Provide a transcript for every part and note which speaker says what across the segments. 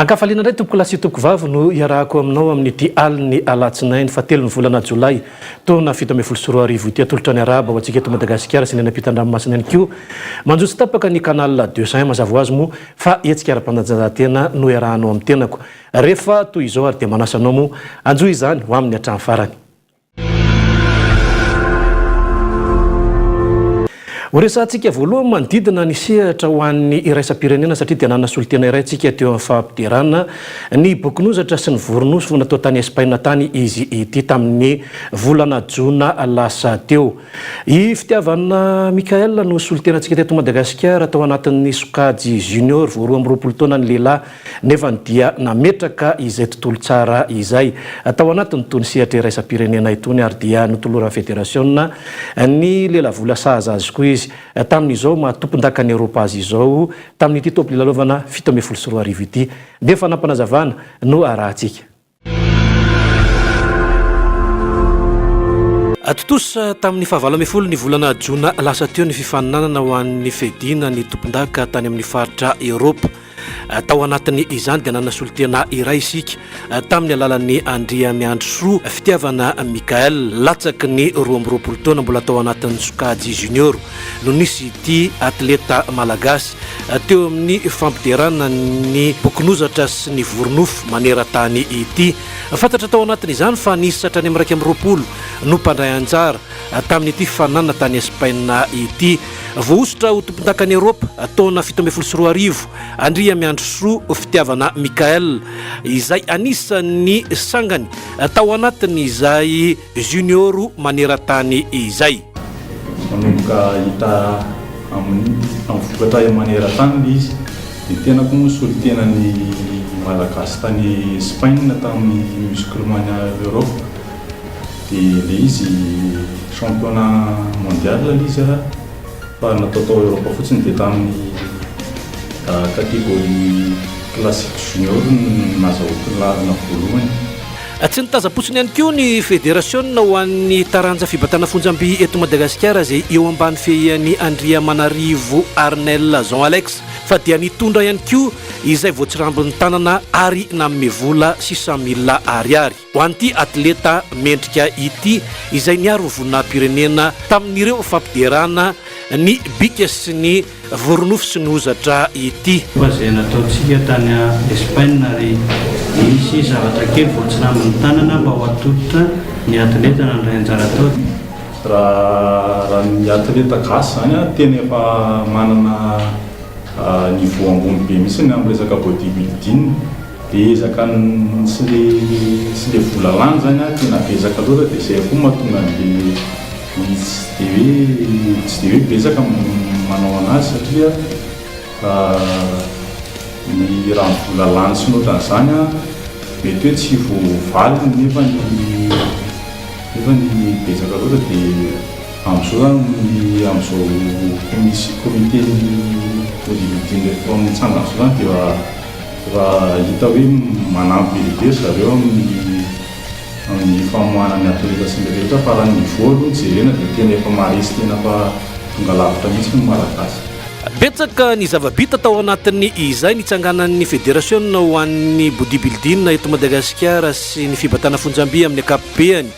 Speaker 1: Ankafaliana indray tompoko lahy sy tompoko vavy no iarahako aminao amin'ity alin'ny alatsinainy fahatelon'ny volana jolay taona 2017 ity. Atolotra ny arahaba ho antsika eto Madagasikara sy ny any ampitan-dranomasina ihany koa. Manjo tsy tapaka ny canal 201 mazava ho azy moa fa hetsika ara-panatanjahantena no iarahanao amin'ny tenako rehefa toy izao ary dia manasa anao moa hanjohy izany ho amin'ny hatramin'ny farany. Horesahantsika voalohany manodidina ny sehatra ho an'ny iraisam-pirenena satria dia nanana solontena iray isika teo amin'ny fampiderana ny bokin'ozatra sy ny voronosy vao natao tany Espaina tany izy ity tamin'ny volana jona lasa teo. I Fitiavana Mickaël no solontenantsika teto Madagasikara tao anatin'ny sokajy junior vao 22 taona ny lehilahy Nefa dia nametraka izay tontolo tsara izay tao anatin'itony sehatra iraisam-pirenena itony ary dia notoloran'ny federasiona ny lelavola sahaza azy koa izy tamin'izao maha tompondakan'i Eoropa azy izao tamin'ity taom-pilalaovana 2017 ity. Nefa nampanazavana no arahantsika. Tontosa tamin'ny fahavalo ambin'ny folo ny volana jona lasa teo ny fifaninanana ho an'ny fiadiana ny tompondaka tany amin'ny faritra Eoropa. Tao anatin'ny izany dia nanana solontena iray isika tamin'ny alalan'ny Andriamiandrisoa Fitiavana Mickaël, latsaky ny 22 taona mbola tao anatin'ny sokajy junior no nisy ity atleta malagasy teo amin'ny fampiderana ny bokin'ozatra sy ny voronofo maneran-tany ity. Fantatra tao anatin'izany fa nisy hatrany amin'ny 21 no mpandray anjara tamin'ity fifaninanana tany Espaina ity. Voahosotra ho tompondakan'i Eoropa taona 2017 Andriamiandrisoa Fitiavana Mickaël izay anisan'ny sangany tao anatin'izay Junior maneran-tany izay.
Speaker 2: Manomboka hita amin'ny amin'ny vokatra maneran-tany ilay izy. Ny tenako moa nisolo tena ny Malagasy tany Espagne tamin'ny Musclemania Europe. Dia ilay izy championnat mondial ilay izy fa natao tao Europe fotsiny dia tamin'ny catégorie classique junior no nazahoako ny laharana voalohany.
Speaker 1: Tsy nitazam-potsiny ihany koa ny federasiona ho an'ny taranja fibatana fonjam-by eto Madagasikara izay eo ambany fehian'i Andriamanarivo Arnel Jean Alex fa dia nitondra ihany koa izay voatsirambin'ny tanana ary nanome vola 600 mille ariary ho an'ity atleta mendrika ity izay niaro ny voninahi-pirenena tamin'ireo fampiderana ny bika sy ny Voronofy sy ny hozatra ity.
Speaker 3: Koa izay nataontsika tany Espaina ary nisy zavatra kely voatsirambin'ny tanana mba ho atolotra ny atleta nandray anjara tao.
Speaker 2: Raha ny atleta gasy izany an, tena efa manana niveau ambony be mihitsy ny amin'ny resaka body building. Le ezaka sy le sy le vola lany zany an tena betsaka loatra dia izay koa mahatonga an'le ny tsy dia hoe tsy dia hoe betsaka manao anazy satria ny raha ny vola lany sy ny ohatran'izany an mety hoe tsy voavaliny nefa ny nefa ny betsaka loatra dia amin'izao zany ny amin'izao commis- comité ny body building efa mitsangana izao zany dia Raha hita hoe manampy be dia be ry zareo amin'ny amin'ny famoahana ny atleta sy ny rehetra fa raha ny niveau aloha no jerena dia tena efa maharesy tena fa tonga lavitra mihitsy ny Malagasy.
Speaker 1: Betsaka ny zava-bita tao anatin'ny izay nitsanganan'ny federasiona ho an'ny bodybuilding eto Madagasikara sy ny fibatana fonjam-by amin'ny ankapobeany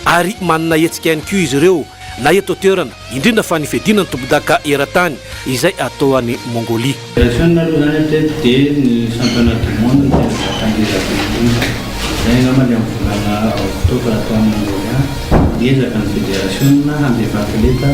Speaker 1: ary manana hetsika ihany koa izy ireo na eto an-toerana, indrindra fa ny fiadiana ny tompondaka eran-tany izay atao any Mongolia.
Speaker 3: Federasiona aloha izany hatreto dia ny championnat du monde no tena zavatra ngeza be indrindra. Izay angamba ilay amin'ny volana oktobra atao any Mongolia. Miezaka ny federasiona handefa atleta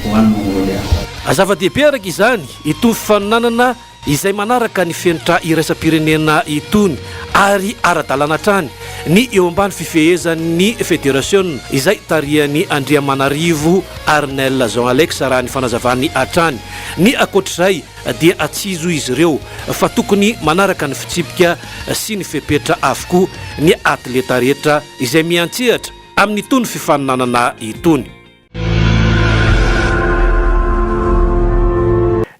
Speaker 3: ho any Mongolia.
Speaker 1: Zava-dehibe araka izany itony fifaninanana izay manaraka ny fenitra iraisam-pirenena itony ary ara-dalàna hatrany ny eo ambany fifehezan'ny federasiona izay tarihan'i Andriamanarivo Arnel Jean Alex raha ny fanazavany hatrany. Ny ankoatr'izay dia tsy zo izy ireo fa tokony manaraka ny fitsipika sy ny fepetra avokoa ny atleta rehetra izay miantsehatra amin'itony fifaninanana itony.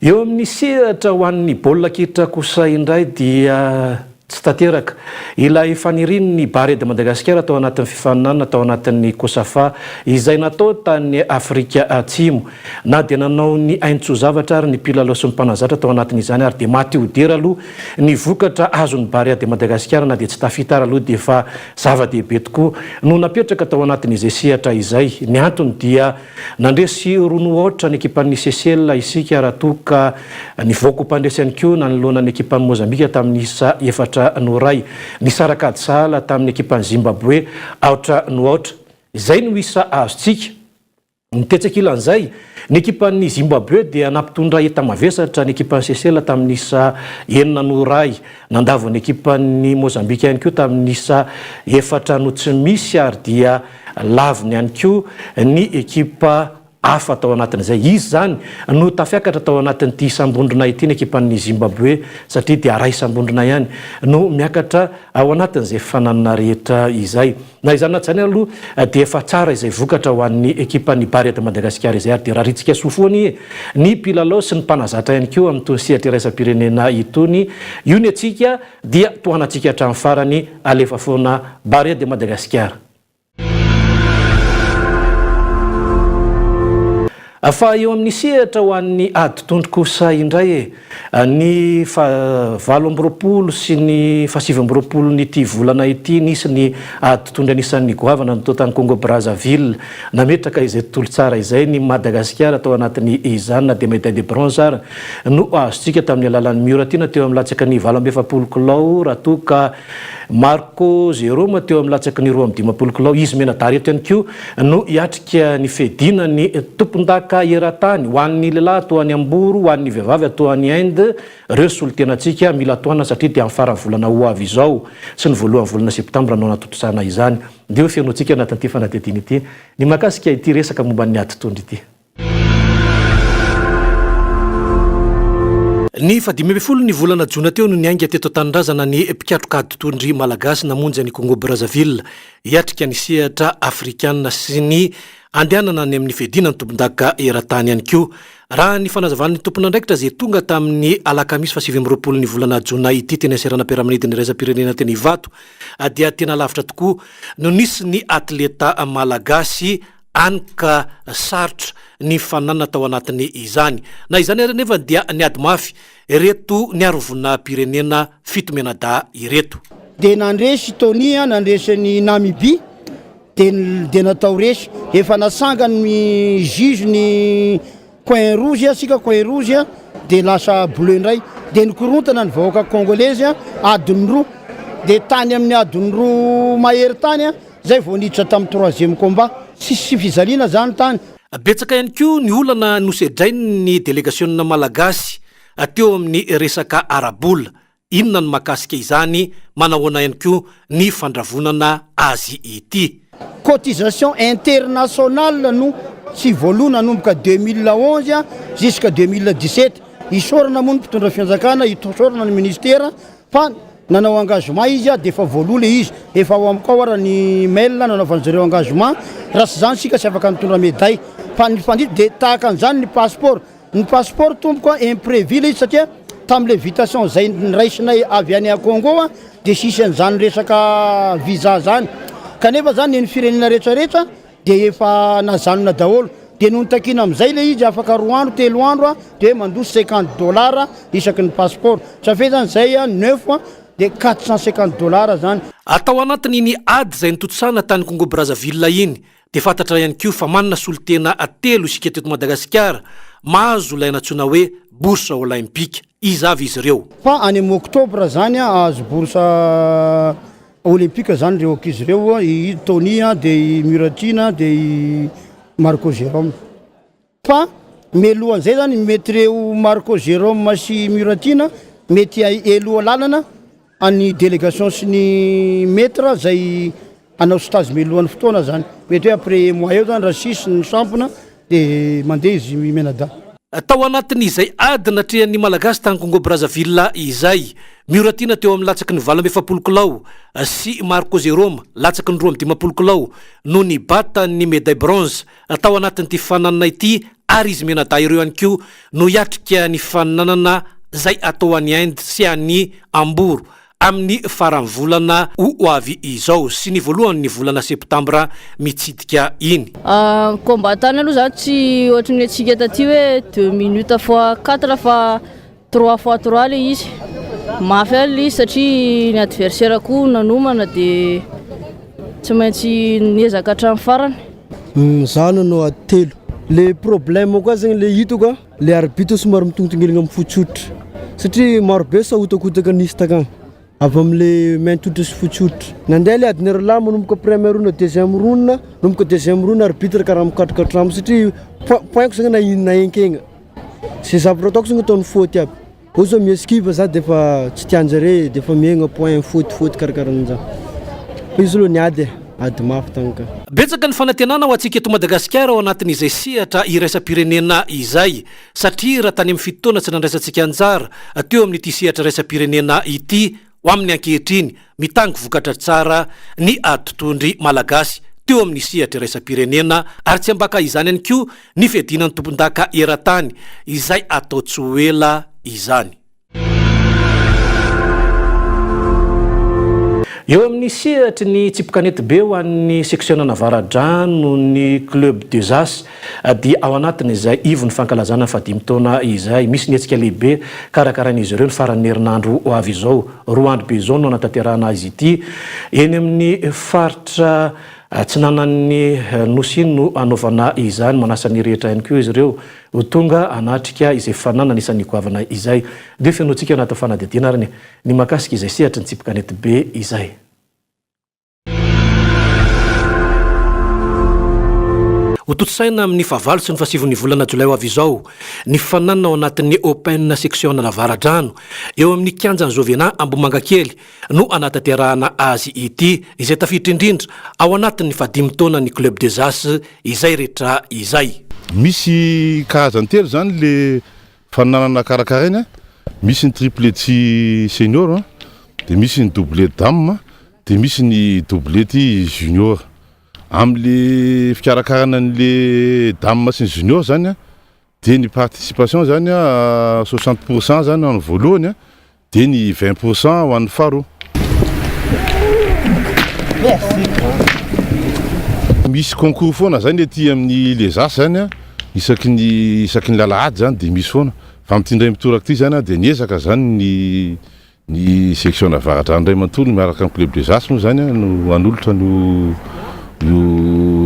Speaker 1: Eo amin'ny sehatra ho an'ny baolina kitra kosa indray dia. Tsy tanteraka ilay fanirian'ny Barea de Madagasikara tao anatin'ny fifaninanana tao anatin'ny Cosafa izay natao tany Afrika Atsimo. Na dia nanao ny ainy tsy ho zavatra ary ny mpilalao sy ny mpanazatra tao anatin'izany ary dia maty ho dera aloha ny vokatra azon'ny Barea de Madagasikara na dia tsy tafita ary aloha dia efa zava-dehibe tokoa no napetraka tao anatin'izay sehatra izay. Ny antony dia Nandresy roa no aotra ny ekipan'ny Seychelles isika raha toa ka nivoaka ho mpandresy ihany koa nanoloana ny ekipan'i Mozambika tamin'ny isa efatra no iray. Nisaraka ady sahala tamin'ny ekipan'i Zimbabwe aotra no aotra. Izay no isa azontsika. Ny tetsy ankilan'izay, ny ekipan'i Zimbabwe dia nampitondra enta-mavesatra ny ekipan'i Seychelles tamin'ny isa enina no iray. Nandavo ny ekipan'i Mozambika ihany koa tamin'ny isa efatra no tsy misy ary dia laviny ihany koa ny ekipa hafa tao anatin'izay. Izy izany no tafiakatra tao anatin'ity isam-bondrona ity ny ekipan'i Zimbabwe satria dia iray isam-bondrona ihany no miakatra ao anatin'izay fananana rehetra izay. Na izany na tsy izany aloha dia efa tsara izay vokatra ho an'ny ekipan'ny Barea de Madagasikara izay ary dia raritsika soa foana e! Ny mpilalao sy ny mpanazatra ihany koa amin'itony sehatra iraisam-pirenena itony. Io ny antsika dia tohanantsika hatramin'ny farany, alefa foana Barea de Madagasikara. Fa eo amin'ny sehatra ho an'ny ady tondro kosa indray e! Ny faha 28 sy ny faha 29 n'ity volana ity nisy ny ady tondro anisan'ny goavana natao tany Congo Brazzaville. Nametraka izay tontolo tsara izay ny Madagasikara tao anatin'ny izany na dia médaille de bronze ary no azontsika tamin'ny alalan'i Mioratiana teo amin'ny latsaky ny 48 kilao raha toa ka Marco Jerome teo amin'ny latsaky ny 52 kilao. Izy mianadahy ireto ihany koa no hiatrika ny fiadiana ny tompondaka eran-tany ho an'ny lehilahy toa an'i Hambourg, ho an'ny vehivavy toa an'i Inde. Ireo solontenantsika mila tohanana satria dia amin'ny faran'ny volana ho avy izao sy ny voalohan'ny volana septambra no hanatontosana izany. Ndeha ho fenointsika anatin'ity fanadihadiana ity ny mahakasika ity resaka momba ny ady tondro ity. Ny faha 15 ny volana jona teo no niainga teto an-tanindrazana ny mpikatroka ady tondry malagasy namonjy an'i Congo Brazzaville hiatrika ny sehatra afrikana sy ny andehanana any amin'ny fiadiana ny tompondaka eran-tany ihany koa. Raha ny fanazavan'ny tompon'andraikitra izay tonga tamin'ny alakamisy faha 29 ny volana jona ity teny an-seranam-piaramanidina iraisam-pirenena teny Ivato dia tena lavitra tokoa no nisy ny atleta malagasy Any ka sarotra ny fananana tao anatiny izany. Na izany ary anefa dia niady mafy ireto niaro voninahim-pirenena fito mianadahy ireto.
Speaker 4: Dia nandresy Tony nandresy an'i Namibie dia dia natao resy. Efa natsangan'ny juge ny coin rouge isika coin rouge dia lasa bleu indray. Dia nikorontana ny vahoaka congolais adiny roa. Dia tany amin'ny adiny roa mahery tany Zay vao niditra tamin'ny troisième combat. Tsisy fijaliana zany tany.
Speaker 1: Betsaka ihany koa ny olana nosedrain'ny delegasionina malagasy teo amin'ny resaka ara-bola. Inona no mahakasika izany? Manahoana ihany koa ny fandravonana azy ity?
Speaker 4: Cotisation internationale no tsy voaloa nanomboka 2011 jusqu'à 2017. Isaorana moa ny mpitondra fianjakana, isaorana ny ministera Fa nanao engagement izy dia efa voaloa le izy, efa ao amiko ao ara ny mail nanaovan zareo engagement, raha tsy zany isika tsy afaka nitondra medaille, fa ny mpandidy dia tahaka an'izany ny passeport, ny passeport tompoko a imprevu le izy satria tamin'le invitation zay niraisinay avy any Congo a dia tsisy an'izany resaka visa zany, kanefa zany ny firenena rehetra rehetra Dia efa nazanona daholo. Dia nony takiana amin'izay ilay izy afaka roa andro, telo andro dia hoe mandoa cinquante dollars isaky ny passeport. Ça fait zany izay neuf dia 450 dollars zany.
Speaker 1: Tao anatin'iny ady izay nitontosana tany Congo Brazzaville iny dia fantatra ihany koa fa manana solontena telo isika teto Madagasikara mahazo ilay nantsoina hoe bourse olympique. Iza avy izy ireo?
Speaker 4: Fa any amin'ny octobre zany hahazo bourse Olympique zany ireo ankizy ireo, i Tony dia i Muratina dia i Marco Jerome. Fa mialohan'izay zany mety ireo Marco Jerome sy Muratina mety eloha lalana an'ny délégation sy ny maître zay hanao stage mialohan'ny fotoana zany. Mety hoe après mois eo zany raha sisy ny sampona dia mandeha izy mianadahy.
Speaker 1: Tao anatin'izay ady natrehan'ny Malagasy tany Congo Brazzaville izay, Mioratiana teo amin'ny latsaky ny 48 kilao sy Marco Jerome latsaky ny 52 kilao no nibata ny medaille bronze tao anatin'ity fifaninanana ity ary izy mianadahy ireo ihany koa no hiatrika ny fifaninanana izay atao any Inde sy any Hambourg. amin'ny faran'ny volana ho avy izao sy ny voalohan'ny volana septambra mitsidika iny.
Speaker 5: Combat tany aloha zany tsy ohatry ny antsika taty hoe deux minutes fois quatre fa trois fois trois le izy. Mafy ihany le izy satria ny adversaire koa nanomana dia tsy maintsy niezaka hatramin'ny farany.
Speaker 6: Za nanao ady telo. Le problème koa zegny le hitako a, le arbitre somary mitongitongilagna amin'ny fotsy hoditra satria maro be sahotakotaka nisy takagny avy am'le mainty hoditra sy fotsy hoditra. Nandeha le adin'ny roalahy manomboka premier round deuxième round, manomboka deuxième round arbitre karaha mikatrokatramo satria point point-ko zegny na nahenkegna. Zay zavatra ataoko zegny ataony faute aby. Eo zao mi-esquive za de efa tsy tianjare de efa mihegna point faute faute karakarahan'zany. Fa izy aloha niady e, ady mafy tagny ka.
Speaker 1: Betsaka ny fanantenana ho antsika eto Madagasikara ao anatin'izay sehatra iraisam-pirenena izay satria raha tany amin'ny fito taona tsy nandraisantsika anjara teo amin'ity sehatra iraisam-pirenena ity ho amin'ny ankehitriny mitango vokatra tsara ny aditondry malagasy teo amin'ny sehatra iraisam-pirenena ary tsy ambaka izany ihany koa ny fiadiana ny tompondaka eran-tany izay atao tsy ho ela izany. Eo amin'ny sehatry ny tsipy kanetibe ho an'ny seksionan'Avaradrano ny Club des As dia ao anatin'izay ivon'ny fankalazana ny fahadimy taona izay. Misy ny hetsika lehibe karakarain'izy ireo ny faran'ny herinandro ho avy izao. Roa andro be izao no hanatanterahana azy ity. Eny amin'ny faritra atsinanan'ny Nosy iny no hanaovana izany. Manasa ny rehetra ihany koa izy ireo ho tonga hanatrika izay fananana isan'ny goavana izay. Ndeha fenointsika anaty fanadihadiana ary ny mahakasika izay sehatry ny tsipy kanetibe izay. Hotontosaina amin'ny fahavalo sy ny fahasivin'ny volana jolay ho avy izao ny fifaninanana ao anatin'ny Open Section An'Avaradrano, eo amin'ny kianjan'i Jovena Ambohimangakely no hanatanterahana azy ity, izay tafiditra indrindra ao anatin'ny fahadimy taonan'ny Club des As izay rehetra izay.
Speaker 7: Misy karazany telo izany le Faninanana karakaraina, misy ny triplety senior, dia misy ny doublé dame, dia misy ny doublety junior. Amin'le fikarakarana an'le dame sy ny junior zany dia ny participation zany 60 pour cent zany ho an'ny voalohany dia ny 20 pour cent ho an'ny faharoa. Misy concours foana zany aty amin'ny Les As zany isaky ny isaky ny alahady zany dia misy foana fa amin'ity indray mitoraka ity zany dia niezaka zany ny ny section Avaradrano iray manontolo miaraka amin'ny club des As moa zany no hanolotra an'io io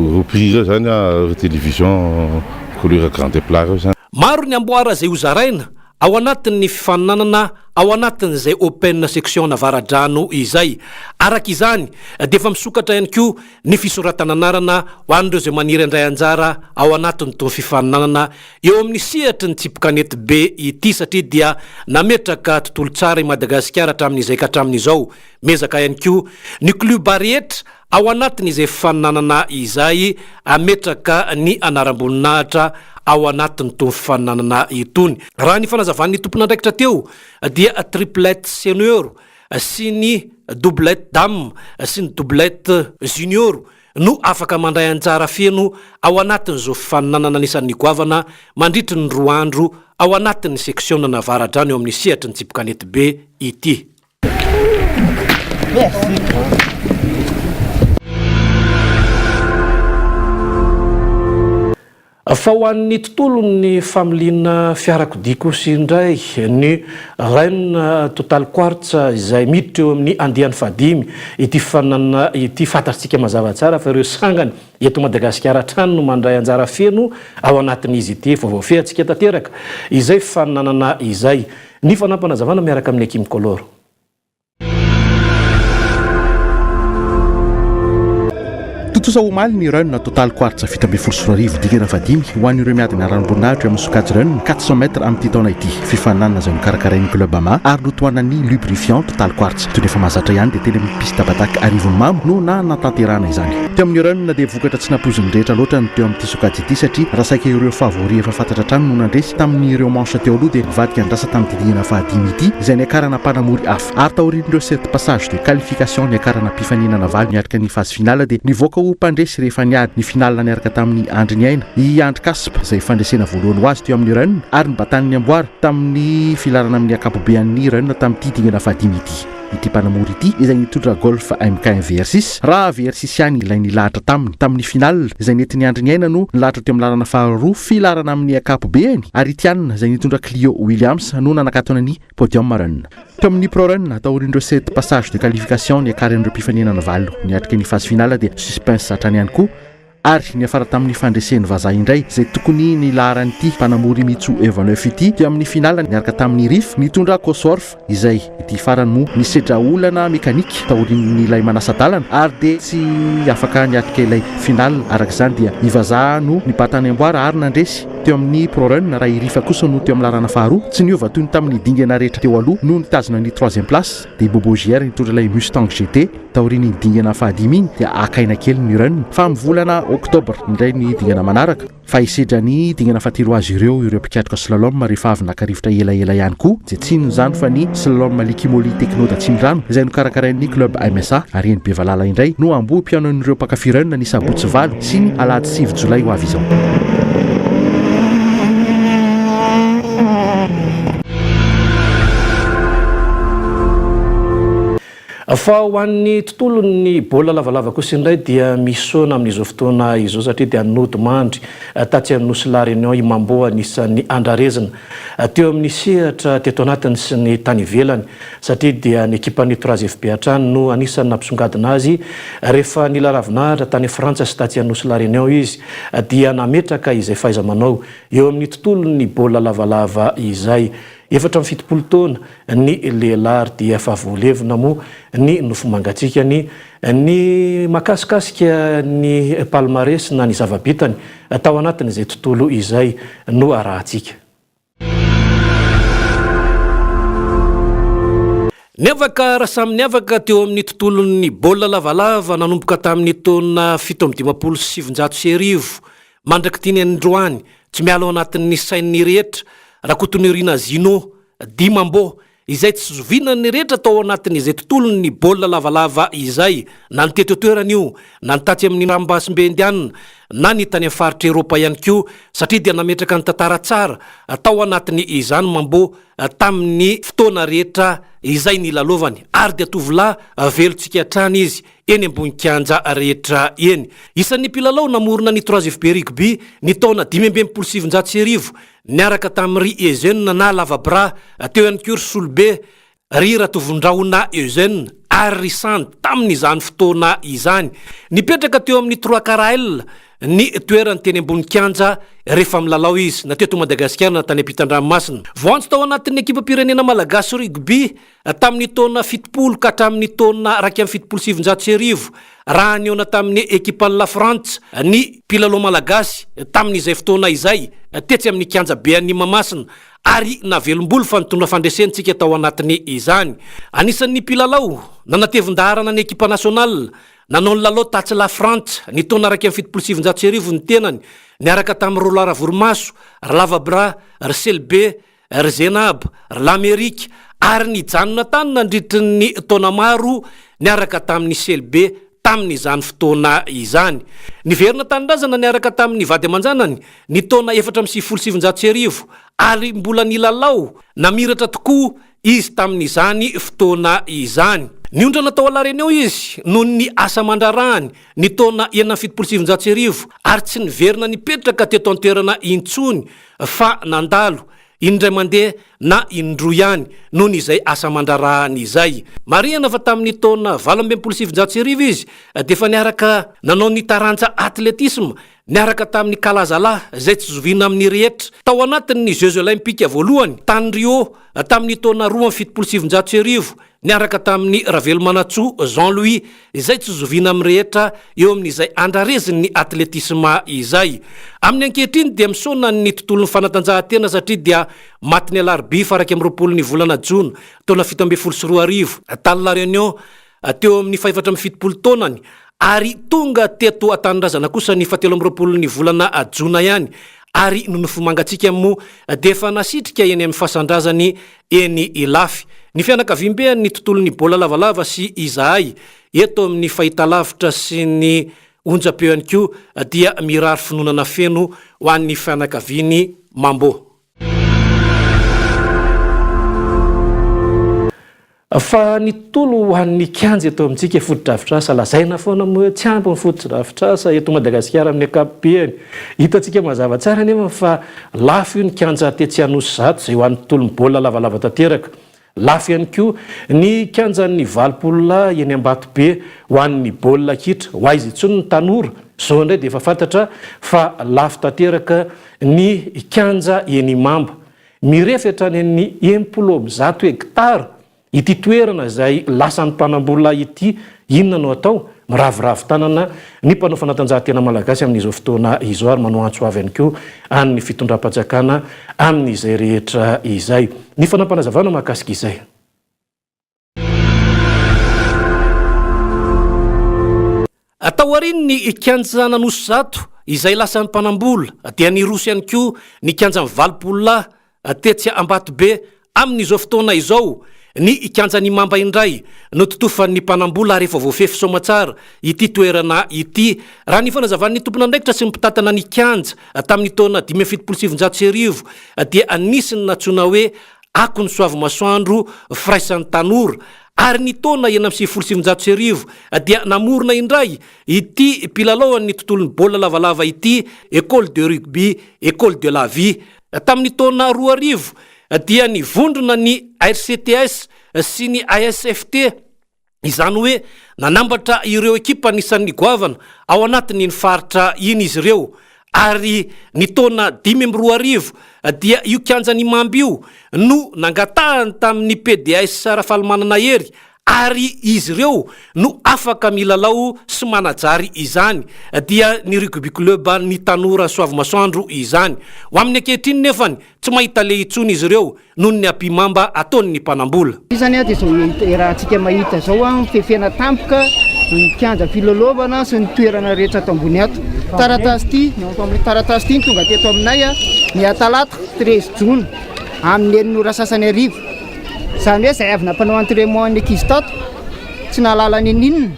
Speaker 7: ireo prix ireo zany ireo télévision couleur grand et plat ireo zany.
Speaker 1: Maro ny amboara izay hozaraina Ao anatin'ny fifaninanana ao anatin'izay Open Section Avaradrano izay. Araka izany dia efa misokatra ihany koa ny fisoratana anarana ho an'ireo izay maniry handray anjara ao anatin'itony fifaninanana eo amin'ny sehatry ny tsipy kanety be ity satria dia nametraka tontolo tsara i Madagasikara hatramin'izay ka hatramin'izao. Miezaka ihany koa ny klioba rehetra Ao anatin'izay fifaninanana izay, hametraka ny anaram-boninahitra ao anatin'itony fifaninanana itony. Raha ny fanazavan'ny tompon'andraikitra teo dia triplette senior sy ny doublette dame sy ny doublette junior no afaka mandray anjara feno ao anatin'izao fifaninanana anisan'ny goavana mandritry ny roa andro ao anatin'ny seksionana Avaradrano eo amin'ny sehatry ny tsipy kanetibe ity. Fa ho an'ny tontolon'ny familiana fiarakodia kosa indray, ny Run Total Quartz izay miditra eo amin'ny andiany fahadimy ity fifaninanana ity. Fantatsika mazava tsara fa ireo sangany eto Madagasikara hatrany no mandray anjara feno ao anatin'izy ity. Efa voafehintsika tanteraka izay fifaninanana izay. Ny fanampinazavana miaraka amin'ny Akim Color.
Speaker 8: Tontosa omaly ny Run Total Quartz 2017 dingana fahadimy ho an'ireo miady ny laharam-boninahitra eo amin'ny sokajy Run 400 mètres amin'ity taona ity. Fifaninanana izay nokarakarain'ny Club Ama ary notohanan'ny Lubrifiant Total Quartz. Toy ny efa mahazatra ihany dia teny amin'ny piste Batac Arivonimamo no nanatanterahana izany. Teo amin'ny Run dia vokatra tsy nampoizin'ny rehetra loatra ny teo amin'ity sokajy ity satria raha saika ireo favori efa fantatra hatrany no nandresy tamin'ireo manche teo aloha dia nivadika ny rasa tamin'ity dingana fahadimy ity izay niakarana mpanamory hafa ary taorian'ireo sept passage de qualification niakarana mpifaninana valo niatrika ny phase finale dia nivoaka ho mpandresy rehefa niady ny finale niaraka tamin'i Andry Niaina i Andry Kasp izay fandresena voalohany ho azy teo amin'ny run ary nibatany ny amboara tamin'ny filarana amin'ny ankapobean'ny run tamin'ity dingana fahadimy ity. ity mpanamory ity izay nitondra Golf MK1 VR6 raha VR6 ihany ilay nilahatra taminy tamin'ny finale izay nentin'i Andry Niaina no nilahatra teo amin'ny laharana faharoa filaharana amin'ny ankapobeany ary i Tiana izay nitondra Clio Williams no nanakatona ny podium run. Teo amin'ny Pro Run, taorian'ireo sept passages de qualification niakaran'ireo mpifaninana valo niatrika ny phase finale dia suspense hatrany ihany koa ary niafara tamin'ny fandresen'ny vazaha indray izay tokony nilaharan'ity mpanamory Mitsu Evaneuf ity teo amin'ny finale niaraka tamin'ny Riff nitondra Cosworth izay ity farany moa nisedra olana mekanika taorian'ilay manasa-dalana ary dia tsy afaka niatrika ilay finale araka izany dia ny vazaha no nibata ny amboara ary nandresy teo amin'ny Pro Run raha i Riff kosa no teo amin'ny laharana faharoa tsy niova toy ny tamin'ny dingana rehetra teo aloha no nitazona ny troisième place dia i Bobo JR nitondra ilay Mustang GT Taorian'iny dingana fahadimy iny dia haka aina kely ny Run fa amin'ny volana oktobra indray ny dingana manaraka fa hisedra ny dingana fahatelo azy ireo ireo mpikatroka slalom rehefa avy naka rivotra elaela ihany koa izay tsy inona izany fa ny slalom Likimoly Techno d'Atsimondrano izay nokarakarain'ny club MSA ary eny Bevalala indray no ambohi-pihaonan'ireo mpankafy Run ny sabotsy valo sy ny alahady sivy jolay ho avy izao.
Speaker 1: Fa ho an'ny tontolon'ny baolina lavalava kosa indray dia misaona amin'izao fotoana izao satria dia nodimandry tatsy amin'ny Nosy La Réunion i Mambo anisan'ny andrarezina teo amin'ny sehatra teto anatiny sy ny tany ivelany satria dia ny ekipan'ny Trois FB hatrany no anisan'ny nampisongadina azy rehefa nila ravinahitra tany Frantsa sy tatsy Nosy La Réunion izy dia nametraka izay fahaiza-manao eo amin'ny tontolon'ny baolina lavalava izay. 74 taona ny lehilahy ary dia efa voalevina moa ny nofo mangatsiakany. Ny mahakasikasika ny palmarès na ny zava-bitany tao anatin'izay tontolo izay no arahantsika. Niavaka raha samy niavaka teo amin'ny tontolon'ny baolina lavalava nanomboka tamin'ny taona 1957 mandrak'ity ny androany tsy miala ao anatin'ny sain'ny rehetra Rakotonirina Zino, Dimambo, izay tsy zoviana ny rehetra tao anatin'izay tontolon'ny baolina lavalava izay, na ny teto an-toerana io, na ny tatsy amin'ny ranomasimbe Indiana, na ny tany amin'ny faritra Eropa ihany koa, satria dia nametraka ny tantara tsara tao anatin'ny izany Mambo tamin'ny fotoana rehetra izay nilalaovany, ary dia tovolahy velontsika hatrany izy eny ambony kianja rehetra eny. Isan'ny mpilalao namorona ny Trois FB Rugby ny taona 1965 Niaraka tamin'i ry Eugène na Lava Bras, teo ihany koa ry Solobe, ry Ratovondrahona Eugène ary ry Sandy tamin'izany fotoana izany. Nipetraka teo amin'ny Trois Caraël ny toerany teny ambony kianja rehefa milalao izy, na teto Madagasikara na tany ampitan-dranomasina. Voantso tao anatin'ny ekipam-pirenena malagasy rugby Tamin'ny taona 70 ka hatramin'ny taona 1971, raha nihaona tamin'ny ekipan'i Lafrantsa ny mpilalao malagasy tamin'izay fotoana izay tetsy amin'ny kianjabean'i Mahamasina ary navelombolo fa nitondra fandresena isika tao anatin'izany. Anisan'ny mpilalao nanatevin-daharana ny ekipa nasionalina nanao ny lalao tatsy Lafrantsa ny taona 1971 ny tenany niaraka tamin'i Roland Ravorimaso, Ralavabra, ry Selibe, ry Zenab, ry Lamerika, ary nijanona tany nandritry ny taona maro niaraka tamin'ny Selbe tamin'izany fotoana izany. Niverina an-tanindrazana niaraka tamin'ny vady aman-janany ny taona 1994 ary mbola nilalao namiratra tokoa izy tamin'izany fotoana izany. Niondrana tao La Réunion izy noho ny asa aman-draharahany ny taona 1976 ary tsy niverina nipetraka teto an-toerana intsony fa nandalo indray mandeha na indroa ihany noho ny izay asa aman-draharahany izay. Marihana fa tamin'ny taona 1968 izy dia efa niaraka nanao ny taranja atletisma niaraka tamin'ny kalazalahy izay tsy zoviana amin'ny rehetra tao anatin'ny Jeux Olympiques voalohany tany Rio tamin'ny taona 1972 niaraka tamin'i Ravelomanantsoa Jean Louis izay tsy zoviana amin'ny rehetra eo amin'izay andrarezin'ny atletisma izay. Amin'ny ankehitriny dia misaona ny tontolon'ny fanatanjahantena satria dia maty ny alarobia faha 21 ny volana jona taona 2017 tany La Réunion teo amin'ny fahefatra 74 taonany ary tonga teto an-tanindrazana kosa ny faha 23 ny volana jona ihany ary ny nofo mangatsiaka moa dia efa nasitrika eny amin'ny fasan-drazany eny Ilafy. Ny fianakaviambean'ny tontolon'ny baolina lavalava sy izahay eto amin'ny fahitalavitra sy ny onjam-peo ihany koa dia mirary finonana feno ho an'ny fianakavian'i Mambo. Fa ny tontolo ho an'ny kianja eto amintsika fotodrafitrasa, lazaina foana moa hoe tsy ampy ny fotodrafitrasa eto Madagasikara amin'ny ankapobeny. Hitantsika mazava tsara anefa fa lafo io ny kianja tetsy Anosizato izay ho an'ny tontolon'ny baolina lavalava tanteraka. Lafo ihany koa ny kianjan'ny 80 lahy eny Ambatobe ho an'ny baolina kitra. Ho aiza intsony ny tanora? Izao indray dia efa fantatra fa lafo tanteraka ny kianja eny Imamba. Mirefy hatrany amin'ny 160 hektara ity toerana izay lasan'ny mpanambola ity. Inona no atao? Miraviravy tanana ny mpanao fanatanjahantena malagasy amin'izao fotoana izao ary manao antso avo ihany koa an'ny fitondram-panjakana amin'izay rehetra izay. Ny fanapanazavana mahakasika izay. Taorian'ny kianjan'Anosizato izay lasan'ny mpanambola dia niroso ihany koa ny kianjan'ny 80 lahy tetsy Ambatobe. Amin'izao fotoana izao, ny kianjan'Imamba indray no totofan'ny mpanambola ary efa voafefy soamatsara ity toerana ity. Raha ny fanazavan'ny tompon'andraikitra sy ny mpitantana ny kianja tamin'ny taona 1975 dia nisy ny nantsoina hoe Akon'ny Soavimasoandro Firaisan'ny Tanora, ary ny taona 1996 dia namorona indray ity mpilalao an'ny tontolon'ny baolina lavalava ity Ecole de Rugby Ecole de la Vie. Tamin'ny taona 2000 dia nivondrona ny RCTS sy ny ASFT, Izany hoe nanambatra ireo ekipa anisan'ny goavana ao anatin'iny faritra iny izy ireo ary ny taona 2005 dia io kianjan'Imamby io no nangatahany tamin'ny PDS Rafalimanana Hery ary izy ireo no afaka milalao sy manajary izany dia ny Rugby Club ny Tanora Soavimasoandro izany. Ho amin'ny ankehitriny nefany tsy mahita aleha intsony izy ireo noho ny ampihimamba ataon'ny mpanambola.
Speaker 4: Izany dia izao iarahantsika mahita izao, mifefena tampoka ny kianja filalaovana sy ny toerana rehetra ato ambony ato. Taratasy ity, ny ao amin'ity taratasy ity no tonga teto aminay ny talata 13 jona amin'ny enina ora sasany hariva. Izany hoe izay avy nampanao entraînement ny ankizy tato, tsy nahalala n'inon'inona,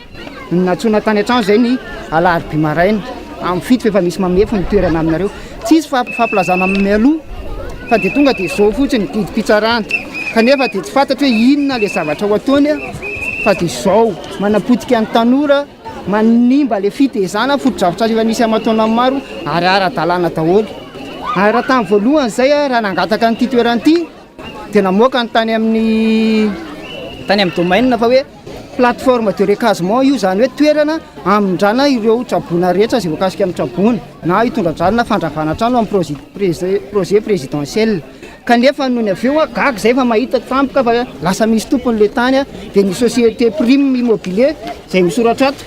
Speaker 4: no nantsoina tany an-trano izay ny alarobia maraina amin'ny fito fa efa misy mamefy ny toerana aminareo. Tsisy fampilazana mialoha fa dia tonga dia zao fotsiny didim-pitsarana kanefa dia tsy fantatra hoe inona ilay zavatra ho ataony fa dia zao manapotika ny tanora, manimba ilay fitezana, fotodrafitrasa efa nisy aman-taonany maro ary ara-dalàna daholo. Ary raha tamin'ny voalohany izay raha nangataka an'ity toerana ity dia namoaka ny tany amin'ny tany amin'ny domaine fa hoe Plateforme de recasement io, izany hoe toerana hamindrana ireo traboina rehetra izay voakasika amin'ny traboina na hitondra-drano na fandravana trano amin'ny projet projet présidentiel. Kanefa nony avy eo gaga izay fa mahita tampoka fa lasa misy tompony ilay tany dia ny société Prime Immobilier izay misoratra ato.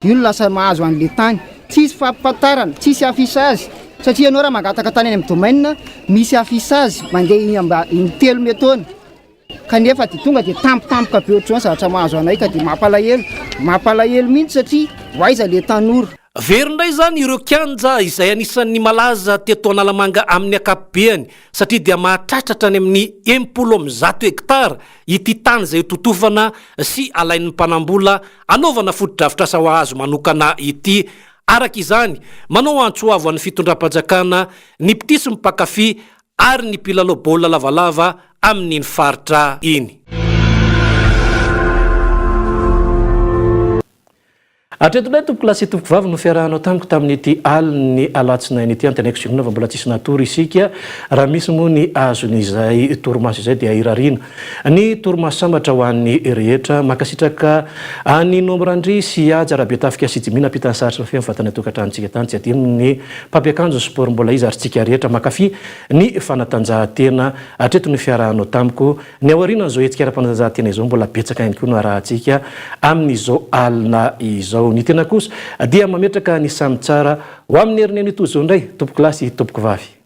Speaker 4: Io no lasa mahazo an'le tany. Tsisy fampifantarana, tsisy affichage satria ianao raha mangataka tany any amin'ny domaine misy affichage mandeha in-telo metaona kanefa dia tonga dia tampotampoka be ohatr'izao ny zavatra mahazo anay ka dia mampalahelo, mampalahelo mihitsy satria ho aiza le tanora.
Speaker 1: Very indray izany ireo kianja izay anisan'ny malaza teto Analamanga amin'ny ankapobeany satria dia mahatratra hatrany amin'ny 160 hektara ity tany izay hototofana sy alain'ny mpanambola anaovana fotodrafitrasa ho azy manokana ity. Araka izany, manao antso avo an'ny fitondram-panjakana, ny mpitia sy ny mpankafy ary ny mpilalao baolina lavalava amin'iny faritra iny. Hatreto indray tompokolahy sy tompokovavy no fiarahanao tamiko tamin'ity alin'ny alatsinainy ity. Antenaiko sy inoana fa mbola tsisy natory isika. Raha misy moa ny azon'izay torimaso izay dia irariana ny torimaso sambatra ho an'ny rehetra. Mankasitraka an'i Nomy Randria sy Haja Rabetafika sy Jimmy nampita ny sary sy ny feo mivantana an-tokantranontsika tany. Tsy adino ny mpampiakanjo ny sport mbola iza ary tsika rehetra mankafy ny fanatanjahantena. Hatreto ny fiarahanao tamiko. Ny aorianan'izao hetsika ara-panatanjahantena izao mbola betsaka ihany koa no arahantsika amin'izao alina izao. Ny tena kosa dia mametraka ny samy tsara ho amin'ny herinandro toy izao indray, tompokolahy sy tompokovavy.